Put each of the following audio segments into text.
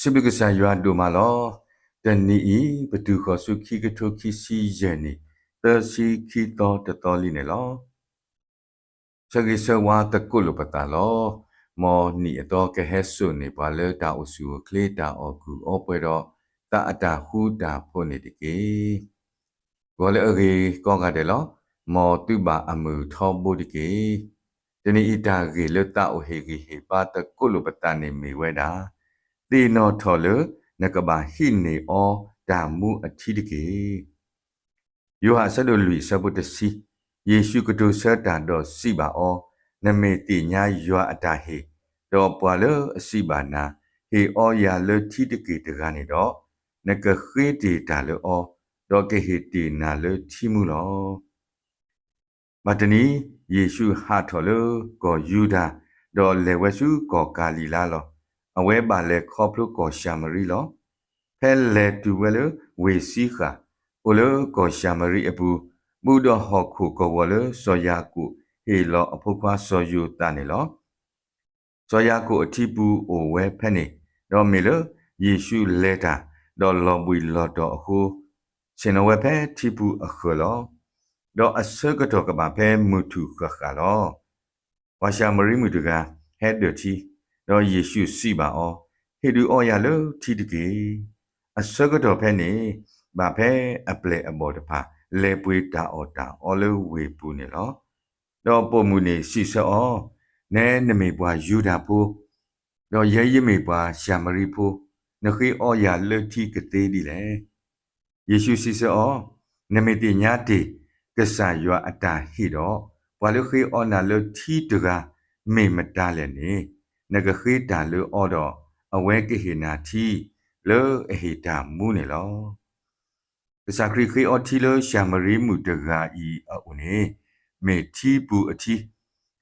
စံးဘျုးကစၢ်ယွၤဒိၣ်မးလီၤ. တနံၤအံၤ ပတုၤဃီၤဆူခံကထိခံဆံယဲၢ်နံၣ် သၢဆံခံသီတသီလံန့ၣ်လီၤ. ဆၢဂ့ၤဆၢဝါသကိးလိာ်ပသးလီၤ. မ်နံၣ်အသီကဟဲစိာ်န့ၢ်ပှၤလၢတၢ်အိၣ်ဆူၣ်အိၣ်ချ့ တၢ်အီၣ်ကူၣ်အီပှဲၤဒီး သးအတၢ်ဃူတၢ်ဖိးန့ၣ်တက့ၢ်. ဂီၤလၢအဂ့ၤကိးဂၤဒဲးလီၤ. မ်သုဘၣ်အမုာ်ထီဘိတက့ၢ်. တနံၤအံၤတၢ်ဂ့ၢ်လၢသးအိၣ်ဟ့ၣ်ဂံၢ်ဟ့ၣ်ဘါသကိးလိာ်ပသးန့ၣ်မ့ၢ်ဝဲဒၣ်, သ့ၣ်နီၣ်ထီၣ်လၢနကဘၣ်ဟံးန့ၢ်အီၤတၢ်မူအထံတက့ၢ်. ယိၤဟၣ်အဆၢဒိၣ်လွံၢ်အဆၢဖိတဆံ, ယ့ၣ်ၡူးကတိၤဆၢတၢ်ဒီးစံးဘၣ်အီၤ, နမ့ၢ်သ့ၣ်ညါယွၤအတၢ်ဟ့ၣ်, ဒီးပှၤလၢအစံးဘၣ်နၤ, ဟ့ၣ်အီယၤလၢထံတက့ၢ်တဂၤန့ၣ်ဒီး, နကဃ့တ့ၢ်တၢ်လၢအီၤ, ဒီးကဟ့ၣ်တ့ၢ်နၤလၢထံမူလီၤ. ဘၣ်တနံၤ, ယ့ၣ်ၡူးဟးထီၣ်လၢကီၢ်ယူဒၤ, ဒီးလဲၤဝဲဆူကီၢ်ကၤလံၤလါလီၤ. အဝဲဘၣ်လဲၤခီဖျိကီၢ်ၡၤမရံလီၤ. ဖဲလဲၤတုၤဝဲလၢဝ့ၢ်စံဃၣ်, အိၣ်လၢကီၢ်ၡၤမရံအပူၤ, ဘူးဒီးဟီၣ်ခိၣ်ကဝီၤလၢစီၤယၤကိာ်ဟ့ၣ်လီၤအဖိခွါစီၤယိၤသးန့ၣ်လီၤ. စီၤယၤကိာ်အထံပူၤအိၣ်ဝဲဖဲန့ၣ်, ဒီးမ့ၢ်လၢယ့ၣ်ၡူးလဲၤတၢ်, ဒီးလီၤဘှံးလီၤတီၤအဃိ, ဆ့ၣ်နီၤဝဲဖဲထံပူၤအဃၢၤလီၤ. ဒီးအဆၢကတီၢ်ကဘၣ်ဖဲမုၢ်ထူၣ်ဃၣ်ဃၣ်လီၤ. ပှၤၡၤမရံမုၣ်တဂၤဟဲဒၢၣ်ထံ, ဒီးယ့ၣ်ၡူးစံးဘၣ်အီၤ, ဟ့ၣ်ဒုးအီယၤလၢထံတက့ၢ်. အဆၢကတီၢ်ဖဲန့ၣ်, ဘၣ်ဖဲအပျဲၢ်အဘီၣ်တဖၣ် လဲၤပှ့ၤတၢ်အီၣ်တၢ်အီလၢဝ့ၢ်ပူၤန့ၣ်လီၤ. ဒီးပိာ်မုၣ်န့ၣ်စံးဆၢအီၤ, နဲနမ့ၢ်ပှၤယူဒၤဖိ, ဒီးယဲယမ့ၢ်ပှၤၡၤမရံဖိ, နဃ့အီယၤလၢထံကသ့ဒ်လဲၣ်. ယ့ၣ်ၡူးစံးဆၢအီၤ, နမ့ၢ်သ့ၣ်ညါတ့ၢ်ကစၢ်ယွၤအတၢ်ဟ့ၣ်ဒီး, ပှၤလၢဃ့အီနၤလၢထံတဂၤမ့ၢ်မတၤလဲၣ်န့ၣ်, နကဃ့တၢ်လၢအီဒီး, အဝဲကဟ့ၣ်နၤထံလၢအဟ့ၣ်တၢ်မူန့ၣ်လီၤ. ကစၢ်ခရံာ်ဃ့အီထံလၢၡၤမရံမုၣ်တဂၤအံၤအအိၣ်န့ၣ်, မ့ၢ်ထံပူၤအထံ,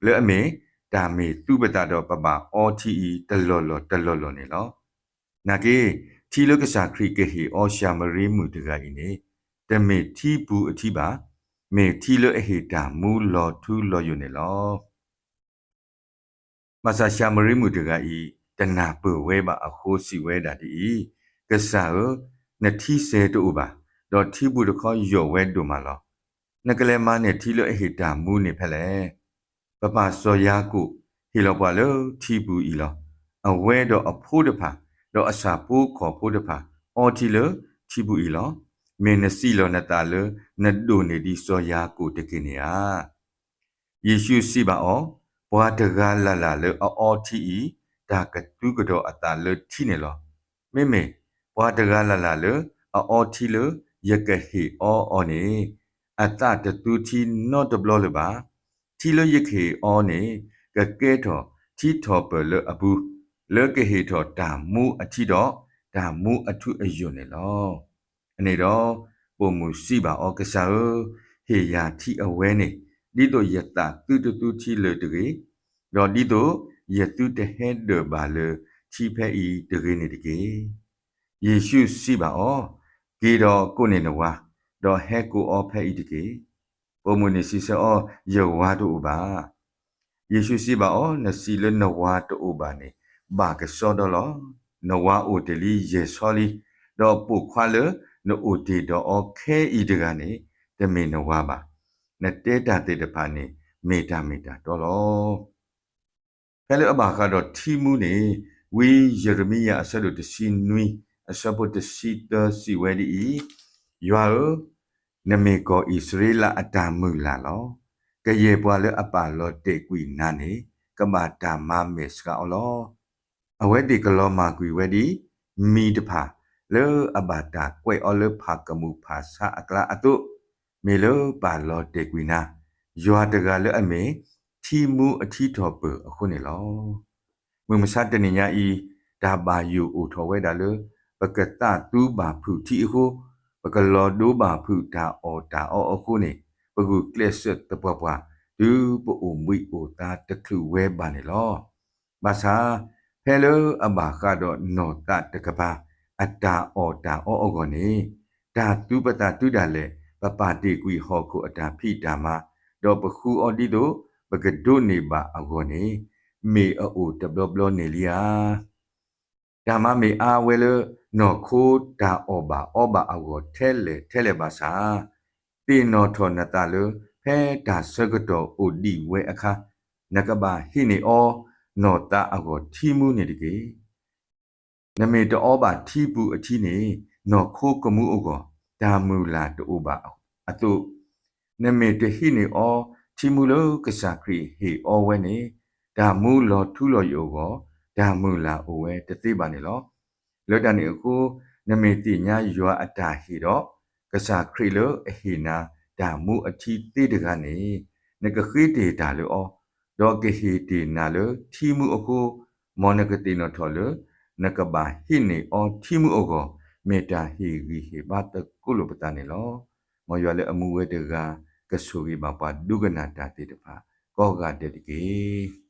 လၢအမ့ၢ်တၢ်မ့ၢ်သူပသးဒီးပဘၣ်အီထံအံၤတလီၢ်လီၢ်တလီၢ်လီၢ်န့ၣ်လီၤ. နာ်က့, ထံလၢကစၢ်ခရံာ်ကဟ့ၣ်အီၡၤမရံမုၣ်တဂၤအံၤန့ၣ်, တမ့ၢ်ထံပူၤအထံဘၣ်, မ့ၢ်ထံလၢအဟ့ၣ်တၢ်မူလီၤထူလီၤယိာ်န့ၣ်လီၤ. ဘၣ်ဆၣ်ၡၤမရံမုၣ်တဂၤအံၤ တနၢ်ပၢၢ်ဝဲဘၣ်အဃိစံးဝဲဒၣ်ဒ်အံၤ, ကစၢ်ဧၢ, နထံစဲၤတအိၣ်ဘၣ်, ဒီးထံပူၤတခီယိာ်ဝဲဒိၣ်မးလီၤ. နကလဲၤမၤန့ၢ်ထံလၢအဟ့ၣ်တၢ်မူန့ၣ်ဖဲလဲၣ်. ပပၢ်စီၤယၤကိာ်ဟ့ၣ်လီၤပှၤလၢထံပူၤအံၤလီၤ. အဝဲဒီးအဖိတဖၣ်, ဒီးအဆၣ်ဖိကီၢ်ဖိတဖၣ်, အီထံလၢထံပူၤအံၤလီၤ. မ့ၢ်နစံးလီၤနသးလၢနဒိၣ်န့ၢ်ဒံးစီၤယၤကိာ်တက့ၢ်န့ၣ်ဧါ. ယ့ၣ်ၡူးစံးဘၣ်အီၤ, ပှၤတဂၤလၢ်လၢ်လၢအအီထံအံၤ, တၢ်ကသူကဒီးအသးလၢထံန့ၣ်လီၤ. မ့မ့ၢ်ပှၤတဂၤလၢ်လၢ်လၢအအီထံလၢယကဟ့ၣ်အီအီၤန့ၣ်, အသးတသူထံနီတဘျီလၢၤဘၣ်. ထံလၢယကဟ့ၣ်အီန့ၣ်, ကကဲထီၣ်ထံထီၣ်ပၢၢ်လၢအပူၤ, လၢကဟ့ၣ်ထီၣ်တၢ်မူအထံဒီးတၢ်မူအထူအယိာ်န့ၣ်လီၤ. အန့ၣ်ဒီး, ပိာ်မုၣ်စံးဘၣ်အီၤ, ကစၢ်ဧၢ, ဟ့ၣ်ယၤထံအဝဲန့ၣ်, ဒ်သိးယသးသုတသူထံလၢၤတဂ့ၤ, ဒီးဒ်သိးယသုတဟဲဒၢၣ်ဘၣ်လၢထံဖဲအံၤတဂ့ၤန့ၣ်တက့ၢ်. ယ့ၣ်ၡူးစံးဘၣ်အီၤ, က့ၤဒီးကိးန့ၢ်နဝၤ, ဒီးဟဲကိးအီၤဖဲအံၤတက့ၢ်. ပိာ်မုၣ်န့ၣ်စံးဆၢအီၤ, ယဝၤတအိၣ်ဘၣ်. ယ့ၣ်ၡူးစံးဘၣ်အီၤ, နစံးလၢနဝၤတအိၣ်ဘၣ်န့ၣ်, ဘၣ်ကစီဒီလီၤ. နဝၤအိၣ်တ့ၢ်လံယဲၢ်ဆီလံ, ဒီးပိာ်ခွါလၢနအိၣ်တ့ၢ်ဒီးအီၤခဲအံၤတဂၤန့ၣ်, တမ့ၢ်နဝၤဘၣ်. နတဲတၢ်သ့ၣ်တဖၣ်န့ၣ် မ့ၢ်တၢ်မ့ၢ်တၢ်တီလီၤ. ဖဲလၢအဘၣ်ဃးဒီးထံမူန့ၣ်, ဝံယံးရမံယၤအဆၢဒိၣ်တဆံနွံ, အဆၢဖိတဆံသၢစံးဝဲဒ်အံၤ, ယွၤဧၢ, နမ့ၢ်ကီၢ်အံၣ်စရ့လးအတၢ်မုၢ်လၢ်လီၤ. ကယဲၢ်ပှၤလၢအပာ်လီၤတဲာ်ကွံာ်နၤန့ၣ်, ကဘၣ်တၢ်မၤမဲာ်ဆှးအီၤလီၤ. အဝဲသ့ၣ်ကလီၤမၢ်ကွံာ်ဝဲဒ်မံတဖၣ်, လၢအဘၣ်တၢ်ကွဲးအီၤလၢဖၣ်ကမူၣ်ဖၣ်ဆါအကျါအသိး, မ့ၢ်လၢပာ်လီၤတဲာ်ကွံာ်နၤ, ယွၤတဂၤလၢအမ့ၢ်ထံမူအထံထီၣ်ပၢၢ်အဃိန့ၣ်လီၤ. မုၢ်မဆါတနံၤညါအံၤ, တၢ်ဘၣ်ယိၣ်အိၣ်ထီၣ်ဝဲဒၣ်လၢ ပကသးသူဘၣ်ဖုးထံအဃိ, ပကလီၤဒိဘၣ်ဖုးတၢ်အီၣ်တၢ်အီအဃိန့ၣ်, ပဂုာ်ကျဲးစၢးသပှၢ်ပှၢ်, တုၤပအိၣ်ဘှံးအိၣ်သါတချုးဝဲဘၣ်န့ၣ်လီၤ. ဘၣ်ဆၣ်, ဖဲလၢအဘၣ်ဃးဒီးနီၢ်သးတကပၤ အတၢ်အီၣ်တၢ်အီအဂီၢ်န့ၣ်, တၢ်သူပသးတုၤဒၣ်လဲာ် ပပာ်တ့ၢ်ကွံာ်ဟီၣ်ခိၣ်အတၢ်ဖံးတၢ်မၤ, ဒီးပဃုအီၤဒ်သိး ပကဒိးန့ၢ်ဘၣ်အဂီၢ်န့ၣ်, မ့ၢ်အအိၣ်တဘျီဘျီန့ၣ်လံဧါ. တၢ်မၤမ့ၢ်အါဝဲလၢ နီၢ်ခိတၢ်အီၣ်ဘၣ်အီဘၣ်အဂီၢ်ထဲလဲၣ်ထဲလဲၣ်ဘၣ်ဆၣ်, သ့ၣ်နီၣ်ထီၣ်နသးလၢ ဖဲတၢ်ဆၢကတီၢ်အိၣ်ဒံးဝဲအခါ, နကဘၣ်ဟံးန့ၢ်အီၤ နီၢ်သးအဂီၢ်ထံမူန့ၣ်တက့ၢ်. နမ့ၢ်တအီဘၣ်ထံပူၤအထံန့ၣ် နီၢ်ခိကမူအဂီၢ် တၢ်မုၢ်လၢ်တအိၣ်ဘၣ်အသိး, နမ့ၢ်တဟံးန့ၢ်အီၤထံမူလၢကစၢ်ခရံာ်ဟ့ၣ်အီၤဝဲန့ၣ်, တၢ်မူလီၤထူလီၤယိာ်အဂီၢ် တၢ်မုၢ်လၢ်အိၣ်ဝဲတသ့ဘၣ်န့ၣ်လီၤ. လၢတၢ်န့ၣ်အဃိ, နမ့ၢ်သ့ၣ်ညါယွၤအတၢ်ဟ့ၣ်ဒီး ကစၢ်ခရံာ်လၢအဟ့ၣ်နၤ တၢ်မူအထံသ့တဂၤန့ၣ်, နကဃ့တ့ၢ်တၢ်လၢအီၤ, ဒီးကဟ့ၣ်တ့ၢ်နၤလၢထံမူအဃိ, မ်နကသ့ၣ်နီၣ်ထီၣ်လၢ နကဘၣ်ဟံးန့ၢ်အီၤထံမူအဂီၢ် မ့ၢ်တၢ်ဟ့ၣ်ဂံၢ်ဟ့ၣ်ဘါသကိးလိာ်ပသးန့ၣ်လီၤ. မ်ယွၤလၢအမူဝဲတဂၤ ကဆိၣ်ဂ့ၤဘၣ်ပှၤဒိကနၣ်တၢ်သ့ၣ်တဖၣ် ကိးဂၤဒဲးတက့ၢ်.